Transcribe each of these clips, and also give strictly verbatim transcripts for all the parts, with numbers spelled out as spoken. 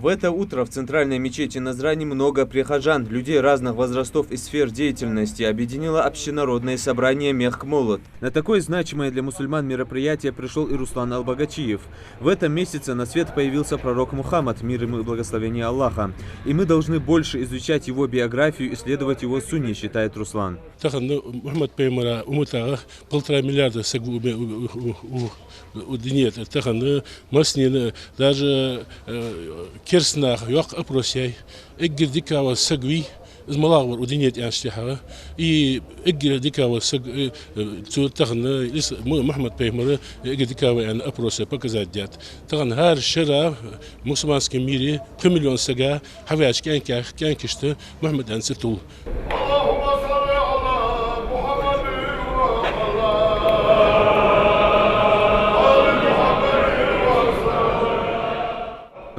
В это утро в центральной мечети Назрани много прихожан, людей разных возрастов и сфер деятельности объединило общенародное собрание «Мехк-Мовлад». На такое значимое для мусульман мероприятие пришёл и Руслан Албогачиев. В этом месяце на свет появился пророк Мухаммад, мир ему и благословение Аллаха. И мы должны больше изучать его биографию и следовать его сунне, считает Руслан. Тахан Мухаммад пайхамара умматагара полтора миллиарда саг ва у, у, у, у, у дунен тӀа. Тахан массанена, даже, э, керастанаха йоккха опрос яьй, эггара дикагӀа вола саг вий, из малагӀа вар у дунен тӀа аьнначул тӀехьагӀа. И эггара дикагӀа вола саг, э, э, цо тахан, э, из Му-, Мухаммад пайхамар эггара дикагӀа ва аьнна опрос показать даьд. Тахан хӀара шера в мусульманском мире пхи миллион сага хьаваьча кӀаьнкех-, кӀаьнкашта Мухаммад аьнна цӀи тул.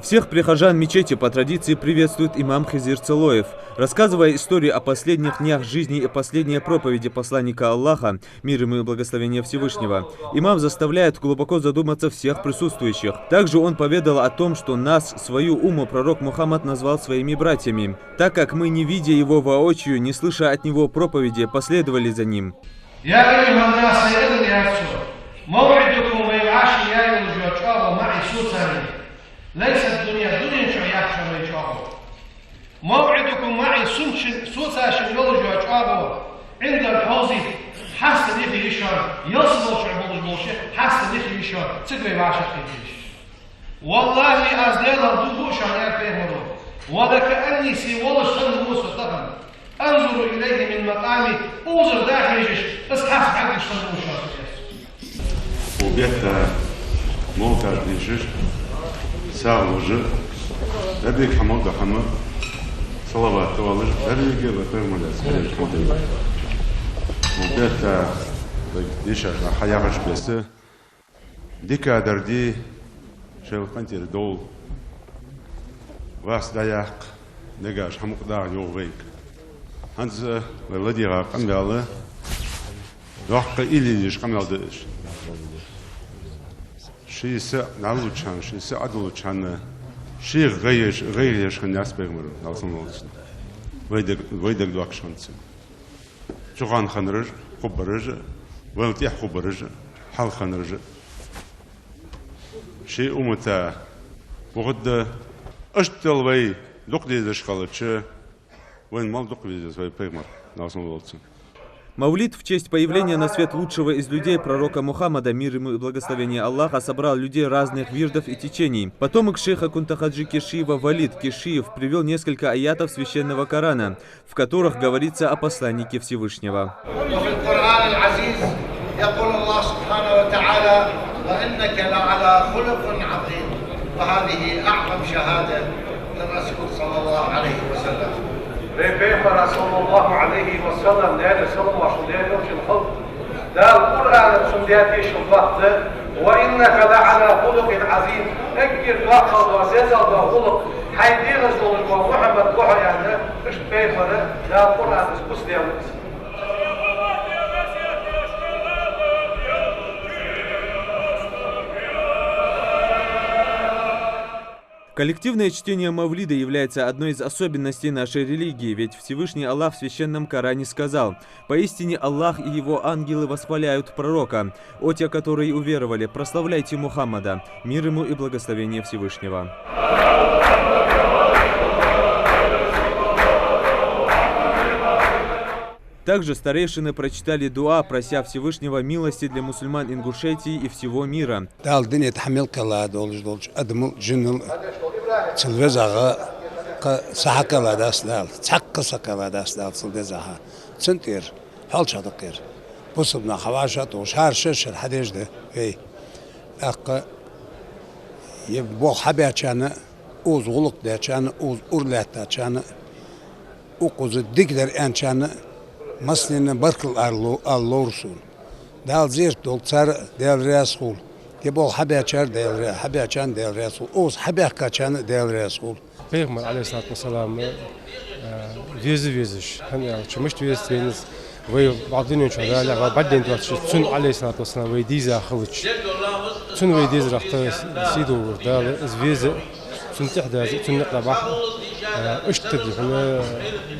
Всех прихожан мечети по традиции приветствует имам Хизир Цолоев. Рассказывая историю о последних днях жизни и последней проповеди посланника Аллаха, мир ему и благословение Всевышнего, имам заставляет глубоко задуматься всех присутствующих. Также он поведал о том, что нас, свою умму, пророк Мухаммад назвал своими братьями, так как мы, не видя его воочию, не слыша от него проповеди, последовали за ним. يا أيها الناس, эй адам, яхар цо, موعدكم, вай вӀашагӀъяь йола чӀоагӀо, معي, соца, ليس الدنيا, дунен чу яхаш я вай чӀоагӀо. موعدكم معي, сона шун, соца шун йола чӀоагӀо, عند الحوض, хьаста юхе я шоана, ялсмала чу болаш бола хьаста юхе я шоана, цига вай вӀашагӀкхеташ. والله, аз Даьлах дув буъ шоана, аьлар пайхамаро, ولكأني, се волаш санна ва со тахан, أنظر إليه من مقامي, укхазара дӀахьежаш, аз хьаста хьагуш санна ва шоана. Укх бетта молиташ дешаш, сагӀа луш, деррига хӀама да хӀама, салават оалаш, деррига вай пайхамара салам хилда. Укх бетта вай дешаш хьаяхаш беса, дикадар де, шоайла къинтӀера довла, вас дӀаяккха, дегаш хӀама мукъа дагӀа йоагӀа вайга. ХӀанз вай ладийгӀа къамаьл, доккха уйла еш къамаьл да уж. Ший са дӀалуча хана, ший са Ӏадулуча хана, шийх гӀайгӀа еш, гӀайгӀа еш хиннаяц пайхамар, Даьла салам хилда цунна. Вай дег, вай дег доаккхаш хиннад цунна. Цу хана хиннараш, кхыбараш, вайна тӀехьа кхыбараш, хьалха хиннараш. Ший уммата бухадда, иштта вай дукха дезаш хилча, вайна мел дукха веза веза вай пайхамар, Даьла салам хилда цунна. Мавлид в честь появления на свет лучшего из людей, пророка Мухаммада, мир ему и благословение Аллаха, собрал людей разных вирдов и течений. Потомок шейха Кунта-Хаджи Киршиева Валид Киршиев привёл несколько аятов священного Корана, в которых говорится о посланнике Всевышнего. وفي القرآن العزيز يقول الله سبحانه وتعالى: وإنك لعلى خلق عظيم. وهذه أعظم شهادة للرسول صلى الله عليه وسلم. Вай пайхамара, саллаллахӀу Ӏалайхи ва саллам, Даьла салам-моаршал Даьла элчанна хилда, Дала Къуръана цунна даь тешал доаккх: وإنك لعلى خلق عظيم. Эггара доккхагӀа дола, дезагӀа дола гӀулакх хьай дегӀаца долаш ва, Мухьаммад, ва хьо, аьнна, иштта пайхамара Дала Къуръана тӀа куц даьд. Коллективное чтение мавлида является одной из особенностей нашей религии, ведь Всевышний Аллах в Священном Коране сказал: «Поистине Аллах и Его ангелы восхваляют Пророка. О те, которые уверовали, прославляйте Мухаммада, мир ему и благословение Всевышнего». Также старейшины прочитали дуа, прося Всевышнего милости для мусульман Ингушетии и всего мира. Дала дунен тӀа хьа мел кхелла долаш долча адамал, жинал, цул везагӀа кхы са хьакхелла дац Дала, цхьаккха са кхелла дац Дала цул дезагӀа. Цун тӀера хьоалчагӀа да-кх ер. Бусалба нах хьавӀашагӀтохаш, хӀара шера-шера хьадеш да вай. ТӀаккха ер болх хьабаьчарна, укхаза гӀулакх даьчарна, укхаза ура лаьттачарна, укхаза дикадар аьнначарна массанена баркал ала ло-, ала ловр сона. Дала зерат долда цар а, Даьла раьза хилва. Ер болх хьабаьчар а Даьла ра-, хьабаьчарна Даьла раьза хилва. Укхаза хьабаьхкачарна а Даьла раьза хилва. Пайхамар, Ӏалайхи ссалату вассалам, э, веза везаш, хӀана аьлча, мишта везац вайна из, вай бакъдунен чу далехь, вай бӀаргадайна доацаш, цунна, Ӏалайхи ссалату вассалам, вай дийза хилча. Цунна вай дезарах тӀа сий долаш Дала, из веза, Цун тӀехьа даза, цун никъ дӀабахьа, э, иштта дий хьона,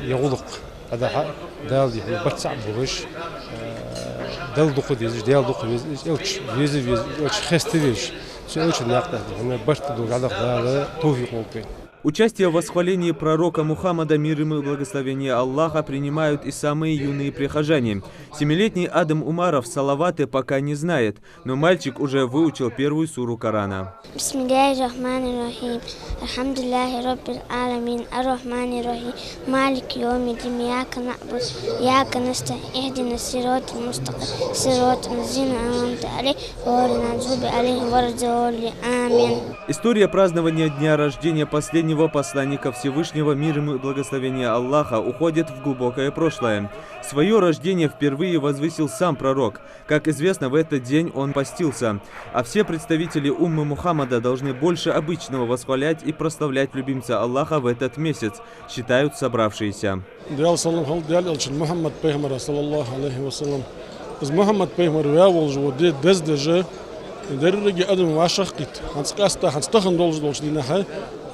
э, е гӀулакх дӀадахьа, Дала дий хьона барт цхьа болаш, э, Далла дукха дезаш, Даьла дукха везаш, Элча веза везаш, Элча хеста везаш, цу Элчан никъ тӀа дий хьона барт долаш дӀадаха Дала товфикъ лолда вайна. Участие в восхвалении пророка Мухаммада, мир ему и благословение Аллаха, принимают и самые юные прихожане. Семилетний Адам Умаров салаваты пока не знает, но мальчик уже выучил первую суру Корана. بسم الله الرحمن الرحيم. الحمد لله رب العالمين. الرحمن الرحيم. مالك يوم الدين. إياك نعبد وإياك نستعين. اهدنا الصراط المستقيم. صراط الذين أنعمت عليهم غير المغضوب عليهم ولا الضالين. آمين. История празднования дня рождения последнего посланника Всевышнего, мир ему и благословение Аллаха, уходит в глубокое прошлое. Своё рождение впервые возвысил сам пророк. Как известно, в этот день он постился. А все представители уммы Мухаммада должны больше обычного восхвалять и прославлять любимца Аллаха в этот месяц, считают собравшиеся. Даьла салам хилда Даьла Элчан Мухаммад пайхамара, саллаллахӀу Ӏалайхи ва саллам. Из Мухаммад пайхамар ваь волаш вола ди дездеш, деррига адам вӀашагӀкхийтта, хӀанз къаьстта, хӀанз тахан долаш долча дийнахьа,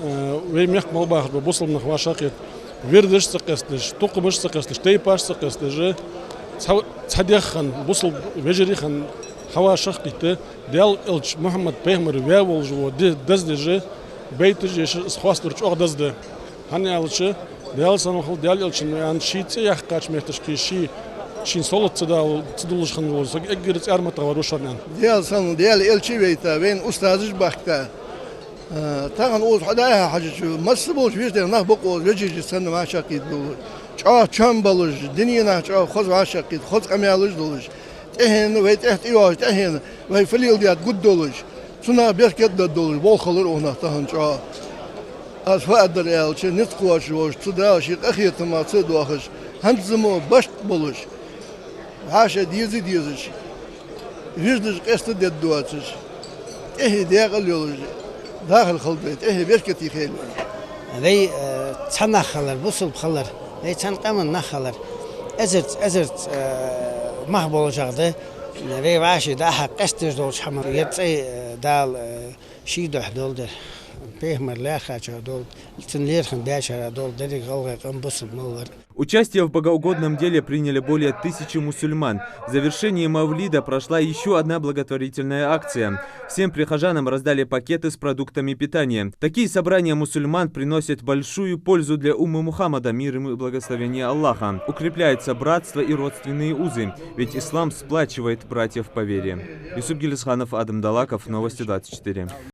э, вай мехка мел бахаш бола бусалба нах вӀашагӀкхийтта, вирдаш ца къестадеш, тукхамаш ца къестадеш, тайпаш ца къестадеш, цхьа, цхьа деххан, бусалба вежарий хинна хьавӀашагӀкхийтта, Даьла Элча Мухаммад пайхамар ваь волаш вола ди дездеш, байташ еш, из хоастадер чӀоагӀа деза да. ХӀана аьлча, Даьла салам хилда Даьла Элчан, аьнна, ший цӀи яьккхача метташка, ший, шийна салот ца дала, ца дуллаш хинна волаш, саг эггара цӀармата вар ва шоана, аьнна. Даьла салам, Даьла Элча вайта, вайна устазаш бахкийта. Э, тахан укхаза хьадахьа хьажача, масса болча вежарий нах ба-кх укхаза, вежарий санна вӀашагӀкхийтта болаш. ЧӀоагӀа чам болаш, дунен нах чӀоагӀа хоза вӀашагӀкхийтта, хоза къамаьлаш долаш. ТӀехьенна, вай тӀехьа тӀайоагӀаш, тӀехьенна, вай фу леладаьд гуд долаш. Цунах беркат а даргдолаш, болх хилар укхунах тахан чӀоагӀа. Аз фу аргдар аьлча, низ кхоачаш волаш, цу Дала ший къахетамах ца доахаш, хӀанз мо башха болаш, вӀаший деза дезаш, виждаш къаьста дедда доацаш, тӀехье декъала йолаш, дахар хилда вай, тӀехье беркате хийла вай. Вай, э, цхьа нах хилар, бусалба хилар, вай цхьан къаман нах хилар. Эзарза, эзарза, э, мах болаш да, вай вӀаший дӀа-хьа къестадеш долча хӀаман, ер цӀай, э, Дала, э, ший духьа долдар, пайхамар лаьрхӀачоа долда, цун лерхӀам баьчоа долда деррига гӀалгӀай къам, бусалба мел вар. Участие в богоугодном деле приняли более тысячи мусульман. В завершении мавлида прошла ещё одна благотворительная акция. Всем прихожанам раздали пакеты с продуктами питания. Такие собрания мусульман приносят большую пользу для уммы Мухаммада, мир ему и благословение Аллаха. Укрепляется братство и родственные узы, ведь ислам сплачивает братьев по вере. Юсуп Гелисханов, Адам Далаков, Новости двадцать четыре.